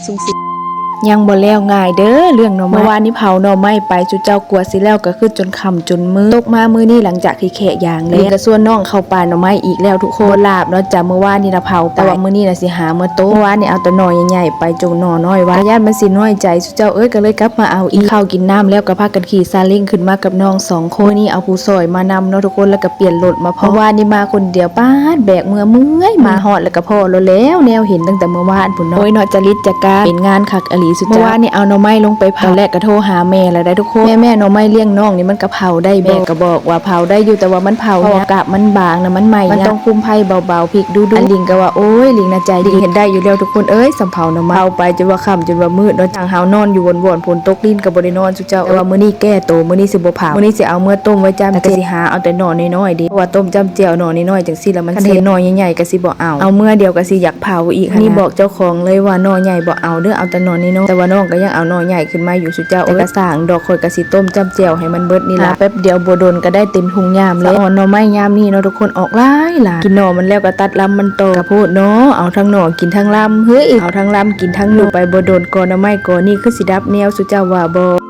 ຊຸ່ມຊິ ຍັງບໍ່ແລ້ວງ່າຍເດີເລື່ອງໜໍ່ໄມ້. ເມື່ອວານນີ້ເຜົາໜໍ່ໄມ້ໄປ ຊຸເຈົ້າ ກວ່າຊິແລ້ວກໍຄືຈົນຄ່ຳຈົນມື້. ຕົກມາມື້ນີ້ ຫຼັງຈາກທີ່ແຄະຢາງແລ້ວ ລິງກໍຊວນນ້ອງເຂົ້າປ່າໜໍ່ໄມ້ອີກແລ້ວທຸກຄົນ. ບໍ່ລາບເນາະຈ້າ ເມື່ອວານນີ້ນະເຜົາໄປ ແຕ່ວ່າມື້ນີ້ນະຊິຫາເມືອຕົ້ມ. ເມື່ອວານນີ້ເອົາແຕ່ໜໍ່ໃຫຍ່ໆໄປ ຈົນໜໍ່ນ້ອຍວ່າ ຢ້ານມັນຊິນ້ອຍໃຈ ຊຸເຈົ້າເອີຍ ກໍເລີຍກັບມາເອົາອີກ. ກິນເຂົ້າກິນນ້ຳແລ້ວ ກໍພາກັນຂີ່ຊາເລັງຂຶ້ນມາກັບນ້ອງສອງຄົນ. ນີ້ເອົາຜູ້ຊ່ອຍມານຳເນາະທຸກຄົນ ແລ້ວກໍປ່ຽນລົດມາພ້ອມ. ເມື່ອວານນີ້ມາຄົນດຽວ ປາດ ແບກເມືອເມືອຍ ມາຮອດແລ້ວກໍພໍ້ແລ້ວແລ້ວ ແນວເຫັນຕັ້ງແຕ່ເມື່ອວານພຸ້ນເນາະ. ໂອ້ຍເນາະ ຈະລິດຈະການ ເປັນງານຄັກອີ່ຫຼີຊຸເຈົ້າ. ເມື່ອວານນີ້ເອົາໜໍ່ໄມ້ລົງໄປເຜົາ ຕອນແລກກໍໂທຫາແມ່ແລ້ວໄດ໋ທຸກຄົນ. ແມ່ ແມ່ ໜໍ່ໄມ້ລ້ຽງນ້ອງນີ້ມັນກໍເຜົາໄດ້ບໍ່? ແມ່ກໍບອກວ່າເຜົາໄດ້ຢູ່ ແຕ່ວ່າມັນເຜົາຍາກ ມັນບາງນະ ມັນໄໝ້ຍາກ ມັນຕ້ອງຄຸມໄຟເບົາໆ ພິກດຸໆ. ອັນລິງກໍວ່າ ໂອ້ຍ ລິງນະໃຈດີ ລິງເຮັດໄດ້ຢູ່ແລ້ວທຸກຄົນເອີຍ ສ່ຳເຜົາໜໍ່ໄມ້. ເຜົາໄປຈົນວ່າຄ່ຳ ຈົນວ່າມືດເນາະ ຈັ່ງເຮົານອນຢູ່ວົນໆ ຝົນຕົກ ລິນກໍບໍ່ໄດ້ນອນ ເຈົ້າ ແຕ່ວ່າມື້ນີ້ແກ້ໂຕ ມື້ນີ້ຊິບໍ່ເຜົາ ມື້ນີ້ຊິເອົາເມືອຕົ້ມໄວ້ຈ້ຳແຈ່ວ ແລ້ວກໍຊິຫາເອົາແຕ່ໜໍ່ນ້ອຍໆເດ້ ເພາະວ່າຕົ້ມຈ້ຳແຈ່ວໜໍ່ນ້ອຍໆ ຈັ່ງຊີ້ລະມັນແຊບ. ຄັນເຫັນໜໍ່ໃຫຍ່ໆກໍຊິບໍ່ເອົາ ເອົາເມືອດຽວກໍຊິຢາກເຜົາອີກ. ນີ້ບອກເຈົ້າຂອງເລີຍວ່າໜໍ່ໃຫຍ່ບໍ່ເອົາເດີ ເອົາແຕ່ໜໍ່ນ້ອຍໆ. ແຕ່ວ່ານ້ອງກໍຍັງເອົາໜໍ່ໃຫຍ່ຂຶ້ນມາຢູ່ຊຸເຈົ້າ. ແຕ່ກໍຊ່າງດອກ ຂ້ອຍກໍຊິຕົ້ມຈ້ຳແຈ່ວໃຫ້ມັນເບິດນີ້ລະ. ຫາແປັບດຽວບໍ່ດົນກໍໄດ້ເຕັມທຸງຍາມແລ້ວ. ສະອອນໜໍ່ໄມ້ຍາມນີ້ເນາະທຸກຄົນ ອອກຫຼາຍໆ. ກິນໜໍ່ມັນແລ້ວກໍຕັດລຳມັນຕໍ່. ກະໂພດເນາະ ເອົາທັງໜໍ່ກິນທັງລຳ ເຮີ້ຍ ເອົາທັງລຳກິນທັງໜໍ່. ໄປບໍ່ດົນ ກໍໜໍ່ໄມ້ກໍນີ້ຄືຊິດັບແນວ ຊຸເຈົ້າວ່າບໍ່?